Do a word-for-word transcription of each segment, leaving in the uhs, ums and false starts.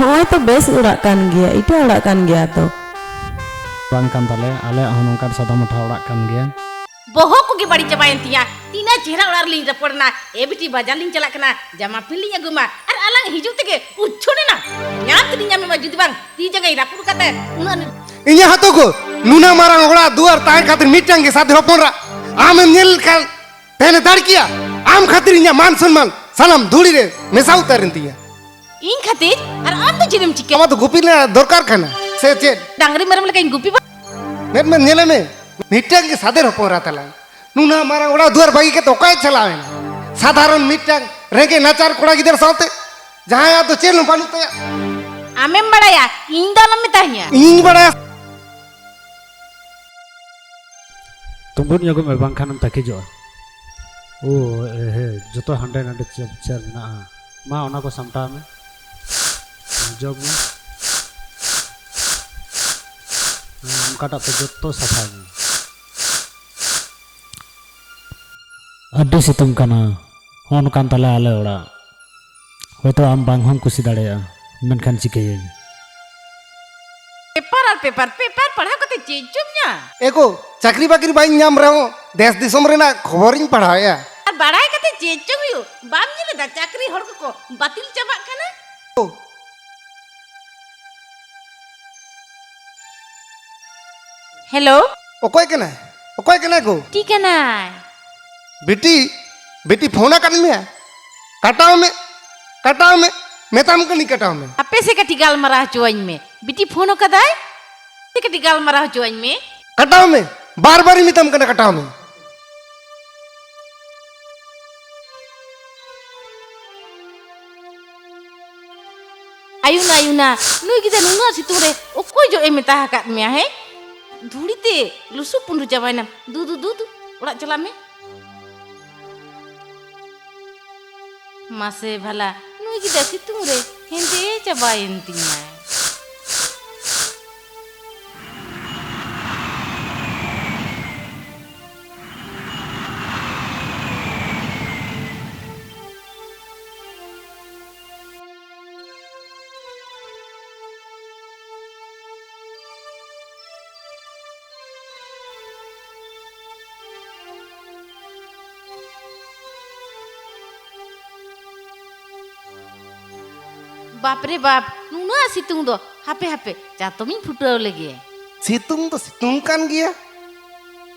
ᱦᱚᱸᱜᱼᱚᱭ ᱛᱚ ᱵᱮᱥ ᱚᱲᱟᱜ ᱠᱟᱱ ᱜᱮᱭᱟ, ᱤᱴᱟᱹ ᱚᱲᱟᱜ ᱠᱟᱱ ᱜᱮᱭᱟ ᱛᱚ᱾ ᱵᱟᱝ ᱠᱟᱱ ᱛᱟᱞᱮᱭᱟ, ᱟᱞᱮᱭᱟᱜ ᱦᱚᱸ ᱱᱚᱝᱠᱟᱱ ᱥᱟᱫᱟ ᱢᱟᱴᱷᱟ ᱚᱲᱟᱜ ᱠᱟᱱ ᱜᱮᱭᱟ᱾ ᱵᱚᱦᱚᱜ ᱠᱚᱜᱮ ᱵᱟᱹᱲᱤᱡ ᱪᱟᱵᱟᱭᱮᱱ ᱛᱤᱧᱟ᱾ ᱛᱤᱱᱟᱹᱜ ᱪᱮᱦᱨᱟ ᱚᱲᱟᱜ ᱨᱮᱞᱤᱧ ᱨᱚᱯᱚᱲ ᱮᱱᱟ, ᱮ ᱵᱤᱴᱤ, ᱵᱟᱡᱟᱨ ᱞᱤᱧ ᱪᱟᱞᱟᱜ ᱠᱟᱱᱟ, ᱡᱟᱢᱟ ᱯᱮᱱᱴ ᱞᱤᱧ ᱟᱹᱜᱩᱢᱟ, ᱟᱨ ᱟᱞᱟᱝ ᱦᱤᱡᱩᱜ ᱛᱮᱜᱮ ᱩᱪᱷᱩᱱ ᱮᱱᱟ᱾ ᱧᱟᱢ ᱛᱮᱞᱤᱧ ᱧᱟᱢᱮ ᱢᱟ, ᱡᱩᱫᱤ ᱵᱟᱝ ᱛᱤ ᱡᱟᱸᱜᱟᱧ ᱨᱟᱹᱯᱩᱫ ᱠᱟᱛᱮ ᱩᱱᱟᱹᱜ ᱤᱧᱟᱹᱜ ᱦᱚᱸᱛᱚ ᱜᱚ, ᱱᱩᱱᱟᱹᱜ ᱢᱟᱨᱟᱝ ᱚᱲᱟᱜ ᱫᱩᱣᱟᱹᱨ ᱛᱟᱦᱮᱸ ᱠᱷᱟᱹᱛᱤᱨ ᱢᱤᱫᱴᱟᱝ ᱜᱮ ᱥᱟᱫᱷᱮ ᱦᱚᱯᱚᱱ ᱨᱟᱜ ᱟᱢᱮᱢ ᱧᱮᱞ ᱞᱮᱠᱷᱟᱱ ᱛᱟᱦᱮᱱ ᱫᱟᱲᱮ ᱠᱮᱭᱟ? ᱟᱢ ᱠᱷᱟᱹᱛᱤᱨ ᱤᱧᱟᱹᱜ ᱢᱟᱱ ᱥᱚᱱᱢᱟᱱ ᱥᱟᱱᱟᱢ ᱫᱷᱩᱲᱤ ᱨᱮ ᱢᱮᱥᱟ ᱩᱛᱟᱹᱨᱮᱱ ᱛᱤᱧᱟ᱾ ᱤᱧ ᱠᱷᱟᱹᱛᱤᱨ? ᱟᱨ ᱟᱢ ᱫᱚ ᱪᱮᱫ ᱮᱢ ᱪᱤᱠᱟᱹ? ᱟᱢᱟᱜ ᱫᱚ ᱜᱩᱯᱤ ᱨᱮᱱᱟᱜ ᱫᱚᱨᱠᱟᱨ ᱠᱟᱱᱟ ᱥᱮ ᱪᱮᱫ? ᱰᱟᱝᱨᱤ ᱢᱮᱨᱚᱢ ᱞᱮᱠᱟᱧ ᱜᱩᱯᱤ ᱵᱟ- ᱢᱮᱫ ᱢᱮᱫ ᱧᱮᱞᱮ ᱢᱮ, ᱢᱤᱫᱴᱟᱝ ᱜᱮ ᱥᱟᱫᱮᱨ ᱦᱚᱯᱚᱱ ᱮᱨᱟ ᱛᱟᱞᱟᱝ᱾ ᱱᱩᱱᱟᱹᱜ ᱢᱟᱨᱟᱝ ᱚᱲᱟᱜ ᱫᱩᱣᱟᱹᱨ ᱵᱟᱹᱜᱤ ᱠᱟᱛᱮ ᱚᱠᱟᱭ ᱪᱟᱞᱟᱣ ᱮᱱᱟ? ᱥᱟᱫᱷᱟᱨᱚᱱ ᱢᱤᱫᱴᱟᱝ ᱨᱮᱸᱜᱮᱡ ᱱᱟᱪᱟᱨ ᱠᱚᱲᱟ ᱜᱤᱫᱟᱹᱨ ᱥᱟᱶᱛᱮ, ᱡᱟᱦᱟᱸᱭᱟᱜ ᱫᱚ ᱪᱮᱫ ᱦᱚᱸ ᱵᱟᱹᱱᱩᱜ ᱛᱟᱭᱟ᱾ ᱟᱢᱮᱢ ᱵᱟᱲᱟᱭᱟ, ᱤᱧ ᱫᱚ ᱟᱞᱚᱢ ᱢᱮᱛᱟᱧᱟ᱾ ᱤᱧᱤᱧ ᱵᱟᱲᱟᱭᱟ᱾ ᱛᱩᱸᱵᱩᱫ ᱧᱚᱜᱚᱜ ᱢᱮ, ᱵᱟᱝᱠᱷᱟᱱᱮᱢ ᱛᱟᱹᱠᱤᱡᱚᱜᱼᱟ᱾ ᱳ, ᱮ, ᱦᱮ, ᱡᱚᱛᱚ ᱦᱟᱸᱰᱮ ᱱᱟᱰᱮ ᱪᱮ-, ᱪᱮᱭᱟᱨ ᱢᱮᱱᱟᱜᱼᱟ᱾ ᱢᱟ, ᱚᱱᱟ ᱠᱚ ᱥᱟᱢᱴᱟᱣ ᱢᱮ᱾ ᱡᱚᱜᱽ ᱢᱮ᱾ ᱦᱮᱸ, ᱚᱱᱠᱟᱴᱟᱜ ᱛᱮ ᱡᱚᱛᱚ ᱥᱟᱯᱷᱟᱭ ᱢᱮ᱾ ᱟᱹᱰᱤ ᱥᱤᱛᱩᱝ ᱠᱟᱱᱟ᱾ ᱦᱚᱸ ᱚᱱᱠᱟᱱ ᱛᱟᱞᱮ ᱟᱞᱮ ᱚᱲᱟᱜ᱾ ᱦᱚᱭᱛᱳ ᱟᱢ ᱵᱟᱝ ᱦᱚᱸᱢ ᱠᱩᱥᱤ ᱫᱟᱲᱮᱭᱟᱜᱼᱟ, ᱢᱮᱱᱠᱷᱟᱱ ᱪᱤᱠᱟᱹᱭᱟᱹᱧ? ᱯᱮᱯᱟᱨ ᱟᱨ ᱯᱮᱯᱟᱨ, ᱯᱮᱯᱟᱨ ᱯᱟᱲᱦᱟᱣ ᱠᱟᱛᱮ ᱪᱮᱫ ᱪᱚᱢ ᱧᱟᱢ? ᱮᱜᱳ, ᱪᱟᱹᱠᱨᱤ ᱵᱟᱹᱠᱨᱤ ᱵᱟᱹᱧ ᱧᱟᱢ ᱨᱮᱦᱚᱸ ᱫᱮᱥ ᱫᱤᱥᱚᱢ ᱨᱮᱱᱟᱜ ᱠᱷᱚᱵᱚᱨᱤᱧ ᱯᱟᱲᱦᱟᱣᱮᱫᱼᱟ᱾ ᱟᱨ ᱵᱟᱲᱟᱭ ᱠᱟᱛᱮ ᱪᱮᱫ ᱪᱚᱢ ᱦᱩᱭᱩᱜ? ᱵᱟᱢ ᱧᱮᱞ ᱮᱫᱟ ᱪᱟᱹᱠᱨᱤ ᱦᱚᱲ ᱠᱚᱠᱚ ᱵᱟᱹᱛᱤᱞ ᱪᱟᱵᱟᱜ ᱠᱟᱱᱟ? ᱳ᱾ ᱦᱮᱞᱳ᱾ ᱚᱠᱚᱭ ᱠᱟᱱᱟᱭ? ᱚᱠᱚᱭ ᱠᱟᱱᱟᱭ ᱜᱳ? ᱵᱤᱴᱤ ᱠᱟᱱᱟᱭ᱾ ᱵᱤᱴᱤ? ᱵᱤᱴᱤ ᱯᱷᱳᱱ ᱟᱠᱟᱫ ᱢᱮᱭᱟ? ᱠᱟᱴᱟᱣ ᱢᱮ, ᱠᱟᱴᱟᱣ ᱢᱮ, ᱢᱮᱛᱟᱢ ᱠᱟᱹᱱᱟᱹᱧ ᱠᱟᱴᱟᱣ ᱢᱮ᱾ ᱦᱟᱯᱮ ᱥᱮ ᱠᱟᱹᱴᱤᱡ ᱜᱟᱞᱢᱟᱨᱟᱣ ᱦᱚᱪᱚᱣᱟᱹᱧ ᱢᱮ᱾ ᱵᱤᱴᱤ ᱯᱷᱳᱱ ᱟᱠᱟᱫᱟᱭ? ᱥᱮ ᱠᱟᱹᱴᱤᱡ ᱜᱟᱞᱢᱟᱨᱟᱣ ᱦᱚᱪᱚᱣᱟᱹᱧ ᱢᱮ᱾ ᱠᱟᱴᱟᱣ ᱢᱮ, ᱵᱟᱨ ᱵᱟᱨᱤᱧ ᱢᱮᱛᱟᱢ ᱠᱟᱱᱟ ᱠᱟᱴᱟᱣ ᱢᱮ᱾ ᱟᱭᱩᱱᱟ, ᱟᱭᱩᱱᱟ, ᱱᱩᱭ ᱜᱤᱫᱟᱹᱨ ᱱᱩᱱᱟᱹᱜ ᱥᱤᱛᱩᱝ ᱨᱮ ᱚᱠᱚᱭ ᱡᱚᱜ ᱮ ᱢᱮᱛᱟ ᱟᱠᱟᱫ ᱢᱮᱭᱟ, ᱦᱮᱸ? ᱫᱷᱩᱲᱤ ᱛᱮ ᱞᱩᱥᱩ ᱯᱩᱸᱰᱩ ᱪᱟᱵᱟᱭᱮᱱᱟᱢ᱾ ᱫᱩ, ᱫᱩ, ᱫᱩ, ᱫᱩ, ᱚᱲᱟᱜ ᱪᱟᱞᱟᱜ ᱢᱮ᱾ ᱢᱟᱥᱮ ᱵᱷᱟᱞᱟ, ᱱᱩᱭ ᱜᱤᱫᱟᱹᱨ ᱥᱤᱛᱩᱝ ᱨᱮ ᱦᱮᱸᱫᱮ ᱪᱟᱵᱟᱭᱮᱱ ᱛᱤᱧᱟᱭ᱾ ᱵᱟᱯ ᱨᱮ ᱵᱟᱯ, ᱱᱩᱱᱟᱹᱜ ᱥᱤᱛᱩᱝ ᱫᱚ᱾ ᱦᱟᱯᱮ ᱦᱟᱯᱮ, ᱪᱟᱛᱚᱢᱤᱧ ᱯᱷᱩᱴᱟᱹᱣ ᱞᱮᱜᱮ᱾ ᱥᱤᱛᱩᱝ ᱫᱚ ᱥᱤᱛᱩᱝ ᱠᱟᱱ ᱜᱮᱭᱟ᱾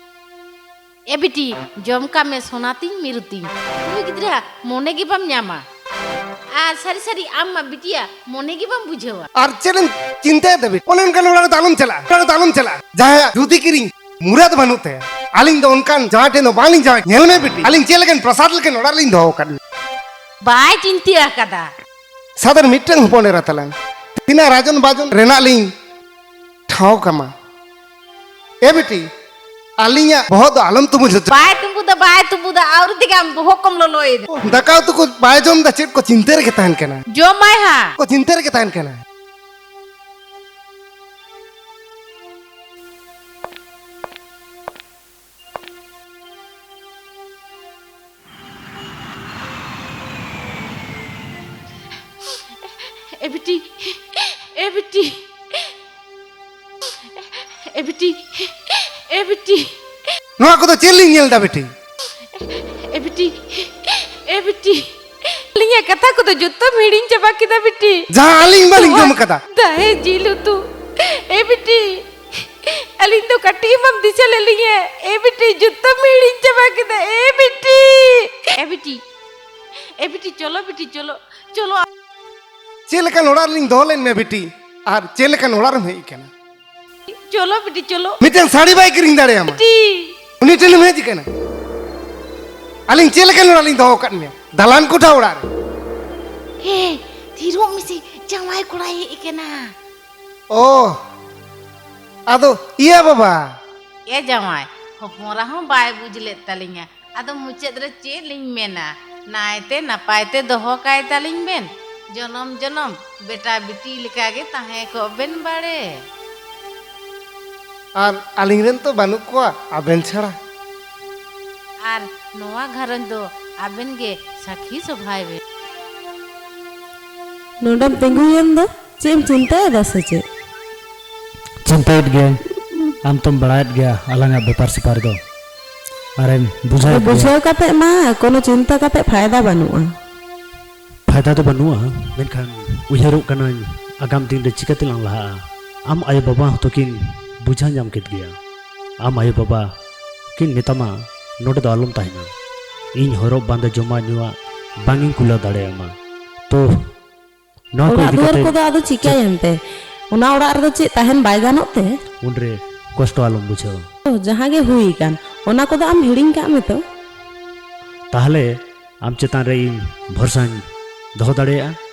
ᱮ ᱵᱤᱴᱤ, ᱡᱚᱢ ᱠᱟᱜ ᱢᱮ ᱥᱚᱱᱟ ᱛᱤᱧ ᱢᱤᱨᱩ ᱛᱤᱧ᱾ ᱱᱩᱭ ᱜᱤᱫᱽᱨᱟᱹ ᱢᱚᱱᱮ ᱜᱮ ᱵᱟᱢ ᱧᱟᱢᱟ᱾ ᱟᱨ ᱥᱟᱹᱨᱤ ᱥᱟᱹᱨᱤ ᱟᱢ ᱢᱟ ᱵᱤᱴᱤᱭᱟ ᱢᱚᱱᱮ ᱜᱮ ᱵᱟᱢ ᱵᱩᱡᱷᱟᱹᱣᱟ᱾ ᱟᱨ ᱪᱮᱫ ᱮᱢ ᱪᱤᱱᱛᱟᱹᱭᱮᱫᱟ ᱵᱤᱴᱤ? ᱚᱱᱮ ᱚᱱᱠᱟᱱ ᱚᱲᱟᱜ ᱨᱮᱫᱚ ᱟᱞᱚᱢ ᱪᱟᱞᱟᱜᱼᱟ, ᱚᱲᱟᱜ ᱨᱮᱫᱚ ᱟᱞᱚᱢ ᱪᱟᱞᱟᱜᱼᱟ᱾ ᱡᱟᱦᱟᱸᱭᱟᱜ ᱡᱩᱫᱤ ᱠᱤᱨᱤᱧ ᱢᱩᱨᱟᱫ ᱵᱟᱹᱱᱩᱜ ᱛᱟᱭᱟ, ᱟᱹᱞᱤᱧ ᱫᱚ ᱚᱱᱠᱟᱱ ᱡᱟᱶᱟᱭ ᱴᱷᱮᱱ ᱫᱚ ᱵᱟᱝᱞᱤᱧ ᱡᱟᱶᱟᱭ᱾ ᱧᱮᱞ ᱢᱮ ᱵᱤᱴᱤ, ᱟᱹᱞᱤᱧ ᱪᱮᱫ ᱞᱮᱠᱟᱱ ᱯᱨᱟᱥᱟᱫ ᱞᱮᱠᱟᱱ ᱚᱲᱟᱜ ᱨᱮᱞᱤᱧ ᱫᱚᱦᱚ ᱟᱠᱟᱫ ᱢᱮᱭᱟ᱾ ᱵᱟᱭ ᱪᱤᱱᱛᱟᱹ ᱟᱠᱟᱫᱟ᱾ ᱥᱟᱫᱚᱨ ᱢᱤᱫᱴᱟᱝ ᱦᱚᱯᱚᱱ ᱮᱨᱟ ᱛᱟᱞᱟᱝ, ᱛᱤᱱᱟᱹᱜ ᱨᱟᱡᱚᱱ ᱵᱟᱡᱚᱱ ᱨᱮᱱᱟᱜ ᱞᱤᱧ ᱴᱷᱟᱶ ᱠᱟᱢᱟ᱾ ᱮ ᱵᱤᱴᱤ, ᱟᱹᱞᱤᱧᱟᱜ ᱵᱚᱦᱚᱜ ᱫᱚ ᱟᱞᱚᱢ ᱛᱩᱢᱩᱞ ᱦᱚᱪᱚ᱾ ᱵᱟᱭ ᱛᱩᱢᱵᱩᱫᱟ, ᱵᱟᱭ ᱛᱩᱢᱵᱩᱫᱟ, ᱟᱹᱣᱨᱤ ᱛᱮᱜᱮ ᱟᱢ ᱵᱚᱦᱚᱜ ᱠᱚᱢ ᱞᱚᱞᱚᱭᱮᱫᱟ᱾ ᱫᱟᱠᱟ ᱩᱛᱩ ᱠᱚ ᱵᱟᱭ ᱡᱚᱢ ᱮᱫᱟ, ᱪᱮᱫ ᱠᱚ ᱪᱤᱱᱛᱟᱹ ᱨᱮᱜᱮ ᱛᱟᱦᱮᱱ ᱠᱟᱱᱟ᱾ ᱡᱚᱢᱟᱭ ᱦᱟ᱾ ᱠᱚ ᱪᱤᱱᱛᱟᱹ ᱨᱮᱜᱮ ᱛᱟᱦᱮᱱ ᱠᱟᱱᱟ᱾ ᱮ ᱵᱤᱴᱤ, ᱮ ᱵᱤᱴᱤ, ᱮ ᱵᱤᱴᱤ, ᱮ ᱵᱤᱴᱤ᱾ ᱱᱚᱣᱟ ᱠᱚᱫᱚ ᱪᱮᱫ ᱞᱤᱧ ᱧᱮᱞ ᱮᱫᱟ ᱵᱤᱴᱤ? ᱮ ᱵᱤᱴᱤ, ᱮ ᱵᱤᱴᱤ, ᱟᱹᱞᱤᱧᱟᱜ ᱠᱟᱛᱷᱟ ᱠᱚᱫᱚ ᱡᱚᱛᱚᱢ ᱦᱤᱲᱤᱧ ᱪᱟᱵᱟ ᱠᱮᱫᱟ ᱵᱤᱴᱤ᱾ ᱡᱟᱦᱟᱸ ᱟᱹᱞᱤᱧ ᱵᱟᱹᱞᱤᱧ ᱡᱚᱢ ᱟᱠᱟᱫᱟ᱾ ᱫᱟᱦᱮ ᱡᱤᱞ ᱩᱛᱩ, ᱮ ᱵᱤᱴᱤ, ᱟᱹᱞᱤᱧ ᱫᱚ ᱠᱟᱹᱴᱤᱡ ᱦᱚᱸ ᱵᱟᱢ ᱫᱤᱥᱟᱹ ᱞᱮᱫ ᱞᱤᱧᱟ᱾ ᱮ ᱵᱤᱴᱤ, ᱡᱚᱛᱚᱢ ᱦᱤᱲᱤᱧ ᱪᱟᱵᱟ ᱠᱮᱫᱟ᱾ ᱮ ᱵᱤᱴᱤ, ᱮ ᱵᱤᱴᱤ, ᱮ ᱵᱤᱴᱤ, ᱪᱚᱞᱚ ᱵᱤᱴᱤ, ᱪᱚᱞᱚ, ᱪᱚᱞᱚ᱾ ᱪᱮᱫ ᱞᱮᱠᱟᱱ ᱚᱲᱟᱜ ᱨᱮᱞᱤᱧ ᱫᱚᱦᱚ ᱞᱮᱫ ᱢᱮᱭᱟ ᱵᱤᱴᱤ, ᱟᱨ ᱪᱮᱫ ᱞᱮᱠᱟᱱ ᱚᱲᱟᱜ ᱨᱮᱢ ᱦᱮᱡ ᱟᱠᱟᱱᱟ? ᱪᱚᱞᱚ ᱵᱤᱴᱤ, ᱪᱚᱞᱚ᱾ ᱢᱤᱫᱴᱟᱝ ᱥᱟᱹᱲᱤ ᱵᱟᱭ ᱠᱤᱨᱤᱧ ᱫᱟᱲᱮᱭᱟᱢᱟ᱾ ᱵᱤᱴᱤ᱾ ᱩᱱᱤ ᱴᱷᱮᱱ ᱮᱢ ᱦᱮᱡ ᱟᱠᱟᱱᱟ᱾ ᱟᱹᱞᱤᱧ ᱪᱮᱫ ᱞᱮᱠᱟᱱ ᱚᱲᱟᱜ ᱞᱤᱧ ᱫᱚᱦᱚ ᱟᱠᱟᱫ ᱢᱮᱭᱟ? ᱫᱟᱞᱟᱱ ᱠᱚᱴᱷᱟ ᱚᱲᱟᱜ ᱨᱮ᱾ ᱦᱮ, ᱛᱷᱤᱨᱚᱜ ᱢᱮᱥᱮ, ᱡᱟᱶᱟᱭ ᱠᱚᱲᱟᱭ ᱦᱮᱡ ᱟᱠᱟᱱᱟ᱾ ᱚ, ᱟᱫᱚ ᱤᱭᱟᱹ ᱵᱟᱵᱟ᱾ ᱮ ᱡᱟᱶᱟᱭ, ᱦᱚᱯᱚᱱ ᱮᱨᱟ ᱦᱚᱸ ᱵᱟᱭ ᱵᱩᱡᱽ ᱞᱮᱫ ᱛᱟᱹᱞᱤᱧᱟ᱾ ᱟᱫᱚ ᱢᱩᱪᱟᱹᱫ ᱨᱮ ᱪᱮᱫ ᱞᱤᱧ ᱢᱮᱱᱟ, ᱱᱟᱭᱛᱮ ᱱᱟᱯᱟᱭ ᱛᱮ ᱫᱚᱦᱚ ᱠᱟᱭ ᱛᱟᱹᱞᱤᱧ ᱵᱮᱱ᱾ ᱡᱚᱱᱚᱢ ᱡᱚᱱᱚᱢ ᱵᱮᱴᱟ ᱵᱤᱴᱤ ᱞᱮᱠᱟ ᱜᱮ ᱛᱟᱦᱮᱸ ᱠᱚᱜ ᱵᱮᱱ ᱵᱟᱲᱮ᱾ ᱟᱨ ᱟᱹᱞᱤᱧ ᱨᱮᱱ ᱛᱚ ᱵᱟᱹᱱᱩᱜ ᱠᱚᱣᱟ ᱟᱵᱮᱱ ᱪᱷᱟᱲᱟ᱾ ᱟᱨ ᱱᱚᱣᱟ ᱜᱷᱟᱨᱚᱸᱡᱽ ᱫᱚ ᱟᱵᱮᱱ ᱜᱮ ᱥᱟᱹᱠᱷᱤ ᱥᱚᱵᱷᱟᱭ ᱵᱮᱱ᱾ ᱱᱚᱰᱮᱢ ᱛᱤᱸᱜᱩᱭᱮᱱ ᱫᱚ? ᱪᱮᱫ ᱮᱢ ᱪᱤᱱᱛᱟᱹᱭᱮᱫᱟ ᱥᱮ ᱪᱮᱫ? ᱪᱤᱱᱛᱟᱹᱭᱮᱫ ᱜᱮᱭᱟᱹᱧ, ᱟᱢ ᱛᱚᱢ ᱵᱟᱲᱟᱭᱮᱫ ᱜᱮᱭᱟ ᱟᱞᱟᱝᱟᱜ ᱵᱮᱯᱟᱨ ᱥᱮᱯᱟᱨ ᱫᱚ᱾ ᱟᱨᱮᱢ ᱵᱩᱡᱷᱟᱹᱣᱮᱫ ᱜᱮᱭᱟ᱾ ᱵᱩᱡᱷᱟᱹᱣ ᱠᱟᱛᱮ ᱢᱟ ᱠᱳᱱᱳ ᱪᱤᱱᱛᱟᱹ ᱠᱟᱛᱮ ᱯᱷᱟᱭᱫᱟ ᱵᱟᱹᱱᱩᱜᱼᱟ᱾ ᱯᱷᱟᱭᱫᱟ ᱫᱚ ᱵᱟᱹᱱᱩᱜᱼᱟ᱾ ᱢᱮᱱᱠᱷᱟᱱ ᱩᱭᱦᱟᱹᱨᱚᱜ ᱠᱟᱹᱱᱟᱹᱧ, ᱟᱜᱟᱢ ᱫᱤᱱ ᱨᱮ ᱪᱤᱠᱟᱹ ᱛᱮᱞᱟᱝ ᱞᱟᱦᱟᱜᱼᱟ? ᱟᱢ ᱟᱭᱳ ᱵᱟᱵᱟ ᱦᱚᱸᱛᱚ ᱠᱤᱱ ᱵᱩᱡᱷᱟᱹᱣ ᱧᱟᱢ ᱠᱮᱫ ᱜᱮᱭᱟ᱾ ᱟᱢ ᱟᱭᱳ ᱵᱟᱵᱟ ᱠᱤᱱ ᱢᱮᱛᱟᱢᱟ, "ᱱᱚᱰᱮ ᱫᱚ ᱟᱞᱚᱢ ᱛᱟᱦᱮᱱᱟ, ᱤᱧ ᱦᱚᱨᱚᱜ ᱵᱟᱸᱫᱮ, ᱡᱚᱢᱟᱜ ᱧᱩᱣᱟᱜ ᱵᱟᱝ ᱤᱧ ᱠᱩᱞᱟᱹᱣ ᱫᱟᱲᱮᱭᱟᱢᱟ᱾" ᱛᱚ ᱱᱚᱣᱟ ᱠᱚ ᱚᱲᱟᱜ ᱤᱫᱤ ᱫᱩᱣᱟᱹᱨ ᱠᱟᱛᱮ ᱠᱚᱫᱚ ᱟᱫᱚ ᱪᱤᱠᱟᱹᱭᱮᱱ ᱛᱮ? ᱚᱱᱟ ᱚᱲᱟᱜ ᱨᱮᱫᱚ ᱪᱮᱫ ᱛᱟᱦᱮᱱ ᱵᱟᱭ ᱜᱟᱱᱚᱜ ᱛᱮ? ᱩᱱᱨᱮ ᱠᱚᱥᱴᱚ ᱟᱞᱚᱢ ᱵᱩᱡᱷᱟᱹᱣᱟ᱾ ᱚ, ᱡᱟᱦᱟᱸ ᱜᱮ ᱦᱩᱭ ᱟᱠᱟᱱ, ᱚᱱᱟ ᱠᱚᱫᱚ ᱟᱢ ᱦᱤᱲᱤᱧ ᱠᱟᱜ ᱢᱮ ᱛᱚ᱾ ᱛᱟᱦᱞᱮ ᱟᱢ ᱪᱮᱛᱟᱱ ᱨᱮ ᱤᱧ ᱵᱷᱚᱨᱥᱟᱧ ᱫᱚᱦᱚ ᱫᱟᱲᱮᱭᱟᱜᱼᱟ?